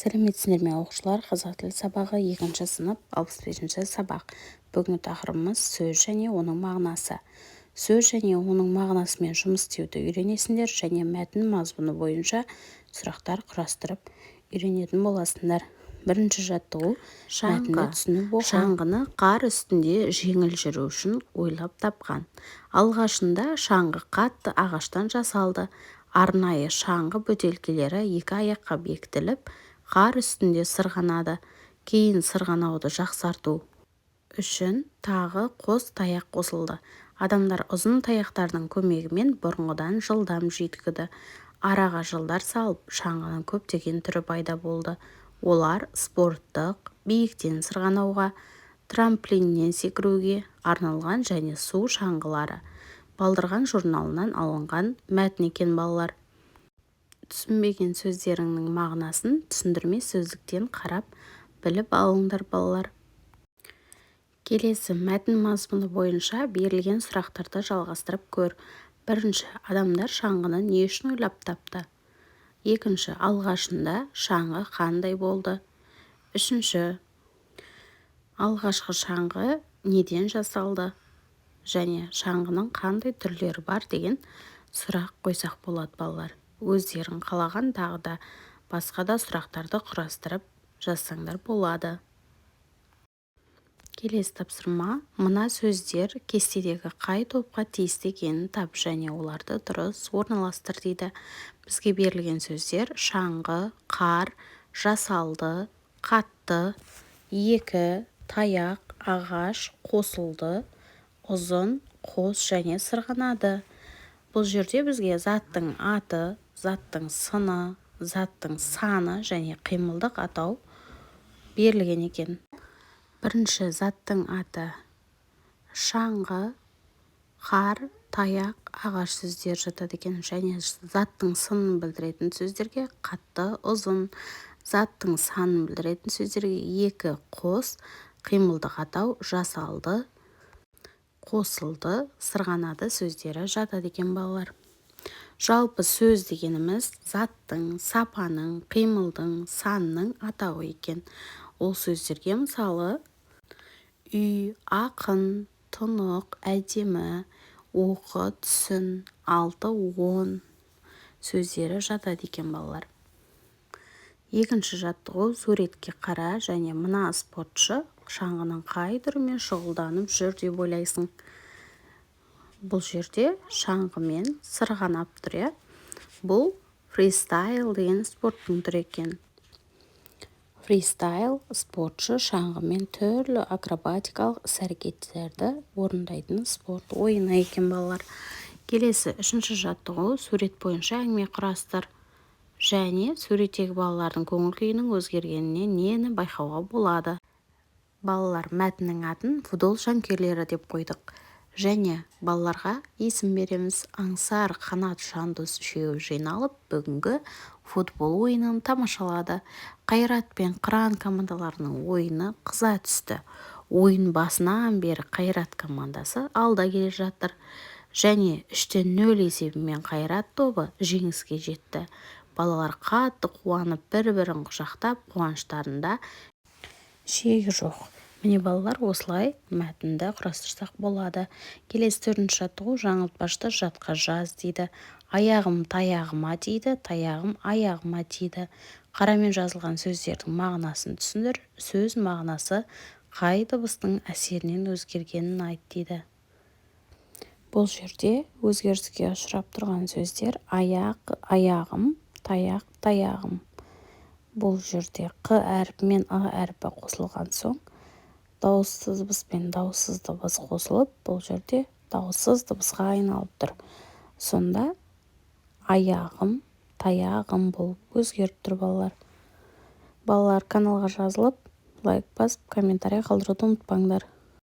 Сәлеметсіңдер ме, оқушылар! Қазақ тілі сабағы, екінші сынып, 65-сабақ. Бүгінгі тақырыбымыз: сөз және оның мағынасы. Сөз және оның мағынасымен жұмыс істеуді үйренесіңдер және мәтін мазмұны бойынша сұрақтар құрастырып үйренетін боласыңдар. Бірінші жаттығу: Шаңғы. Мәтінді түсініп оқы. Шаңғыны қар үстінде жеңіл жүру үшін ойлап тапқан. Алғашында шаңғы қатты ағаштан жасалды. Арнайы шаңғы бөтелкелері екі аяққа бекітіліп, қар үстінде сырғанады. Кейін сырғанауды жақсарту үшін тағы қос таяқ қосылды. Адамдар ұзын таяқтардың көмегімен бұрынғыдан жылдам жүйткіді. Араға жылдар салып, шаңғының көптеген түрі пайда болды. Олар спорттық, биіктен сырғанауға, трамплиннен секіруге арналған және су шаңғылары. «Балдырған» журналынан алынған мәтін екен, балалар. Түсінбеген сөздеріңнің мағынасын түсіндірме сөздіктен қарап біліп алыңдар, балалар. Келесі мәтін мазмұны бойынша берілген сұрақтарды жалғастырып көр. Бірінші, адамдар шаңғыны не үшін ойлап тапты? Екінші, алғашында шаңғы қандай болды? Үшінші, алғашқы шаңғы неден жасалды және шаңғының қандай түрлері бар деген сұрақ қойсақ болады. Балалар, өздерің қалаған тағы да басқа да сұрақтарды құрастырып жазсаңдар болады. Келесі тапсырма: мына сөздер кестедегі қай топқа тиісті екенін тап және оларды дұрыс орналастыр, дейді. Бізге берілген сөздер: шаңғы, қар, жасалды, қатты, екі, таяқ, ағаш, қосылды, ұзын, қос және сырғанады. Бұл жерде бізге заттың аты, заттың сыны, заттың саны және қимылдық атау берілген екен. Бірінші заттың аты шаңғы, қар, таяқ, ағаш сөздері жатады екен. Және заттың сынын білдіретін сөздерге қатты, ұзын, заттың санын білдіретін сөздерге екі, қос, қимылдық атау жасалды, қосылды, сырғанады сөздері жатады екен. Балалар, жалпы сөз дегеніміз заттың, сапаның, қимылдың, санның атауы екен. Ол сөздерге, мысалы, үй, ақын, тұнық, әдемі, оқы, түсін, алты, 10 сөздері жатады екен, балалар. Екінші жаттығу: суретке қара және мына спортшы шаңғының қай түрімен шұғылданып жүр деп ойлайсың? Бұл жерде шаңғымен сырғанап тұр, иә. Бұл фристайл деген спорттың түрі екен. Фристайл – спортшы шаңғымен түрлі акробатикалық іс-әрекеттерді орындайтын спорт ойыны екен, балалар. Келесі үшінші жаттығу: сурет бойынша әңгіме құрастыр және суреттегі балалардың көңіл күйінің өзгергенінен нені байқауға болады? Балалар, мәтіннің атын «Футбол жанкүйерлері» деп қойдық және балаларға есім береміз. Аңсар, Қанат, Жандос үшеуі жиналып, бүгінгі футбол ойынын тамашалады. Қайрат пен Қыран командаларының ойыны қыза түсті. Ойын басынан бері Қайрат командасы алда келе жатыр және 3:0 есебімен Қайрат тобы жеңіске жетті. Балалар қатты қуанып, бір-бірін құшақтап, қуаныштарында шек жоқ. Міне, балалар, осылай мәтінді құрастырсақ болады. Келесі төртінші жаттығу: жаңылтпашты жатқа жаз, дейді. Аяғым таяғыма тиді, таяғым аяғыма тиді. Қарамен жазылған сөздердің мағынасын түсіндір. Сөз мағынасы қай дыбыстың әсерінен өзгергенін айт, дейді. Бұл жерде өзгеріске ұшырап тұрған сөздер: аяқ, аяғым, таяқ, таяғым. Бұл жерде қ әрпі мен ы әрпі қосылған соң, дауысты дыбыс пен дауыссыз дыбыс қосылып, бұл жерде дауыссыз дыбысқа айналып тұр. Сонда аяғым, таяғым болып өзгеріп тұр, балалар. Балалар, каналға жазылып, лайк басып, комментарий қалдыруды ұмытпаңдар.